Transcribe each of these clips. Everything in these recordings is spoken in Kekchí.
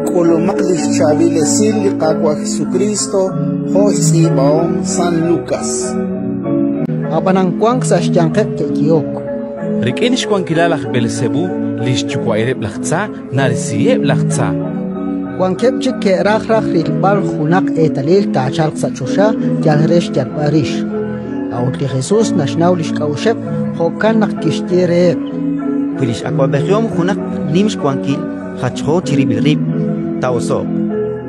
K'ulumaq li xchaab'il esil li Qaawa' Jesukriist jo' xtz'iib'ahom San Lukas. Ab'anan wank sa' xyanqeb' ke'yehok: Rik'in xwankilal laj Beelsebú, li xyuwa'ileb' laj tza, narisiheb' laj tza. Wankeb' chik ke'raj raj rilb'al junaq eetalil taachalq sa' choxa yal re xyalb'al rix. A'ut li Jesus naxnaw li xk'a'uxeb', jo'kan naq kixye reheb': Wi li x'awab'ejihom junaq nim xwankil jachjo chirib'il rib', taa'oso'q;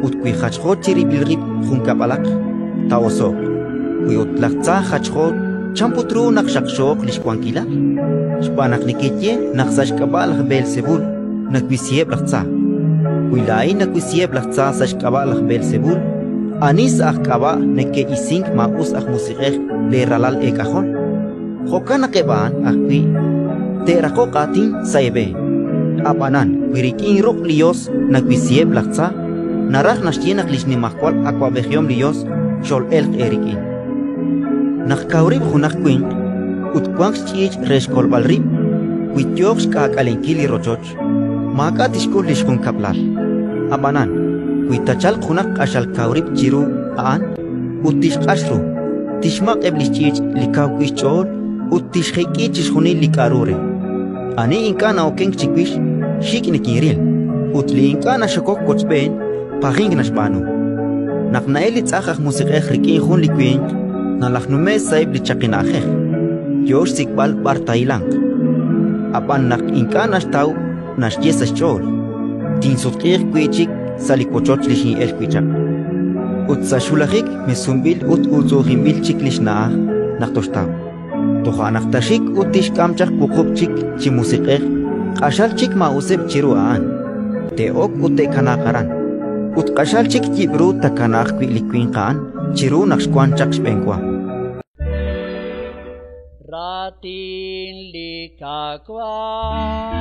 ut wi jachjo chirib'il rib' junkab'alaq, taa'oso'q. Wi ut laj tza jachjo, chan put ru naq xaqxooq li xwankilal? Xb'aan naq nekeye naq sa' xk'ab'a' laj Beelsebul nawisiheb' laj tza. Wi laa'in nawisiheb' laj tza sa' xk'ab'a' laj Beelsebul, ani sa' aj k'ab'a' neke'isink maa'us aj musiq'ej leeralal eek'ajol? Jo'kan naq eb' a'an ajwi' te'raqoq aatin sa' eeb'een. Ab'anan wi rik'in ruq' li Yos nawisiheb' laj tza, naraj naxye naq li xnimajwal awab'ejihom li Yos xol'elq eerik'in. Naq kaw rib' junaq winq ut wanq xch'iich' re xkolb'al rib', wi yooq xk'aak'alenkil li rochoch, maak'a' tixk'ul li xjunkab'lal. Ab'anan wi taachalq junaq q'axal kaw rib' chiru a'an ut tixq'ax ru, tixmaq' eb' li xch'iich' li kaw wi' xch'ool ut tixjek'i chixjunil li k'aru re. Ani ink'a' na'okenk chiwix, xik' nikinril, ut li ink'a' naxokok wochb'een, pajink naxb'aanu. Naq na'elk li tz'ajn aj musiq'ej rik'in jun li winq, nalajnume'k sa'eb' li chaqi na'ajej, yo xsik'b'al b'ar taahilanq. Ab'an naq ink'a' naxtaw, naxye sa' xch'ool: «Tinsutq'iiq wi' chik sa' li wochoch li xin'elk wi' chaq». Ut sa' xwulajik mesunb'il ut uutz'u'ujinb'il chik li xna'aj naq toxtaw. Toja' naq taaxik ut tixk'am chaq wuqub' chik chi musiq'ej q'axal chik maa'useb' chiru a'an; te'ok ut te'kanaaq aran. Ut q'axal chik yib'ru taakanaaq wi' li winq a'an chiru naq xwank chaq xb'enwa. Raatin li Qaawa'.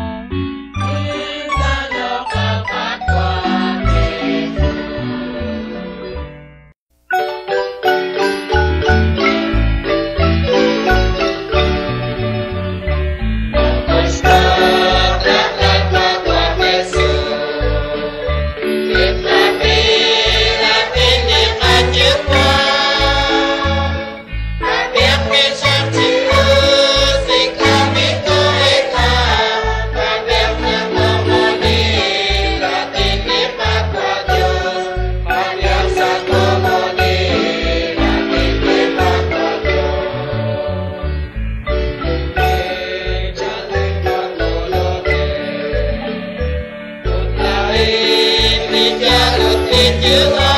Yeah.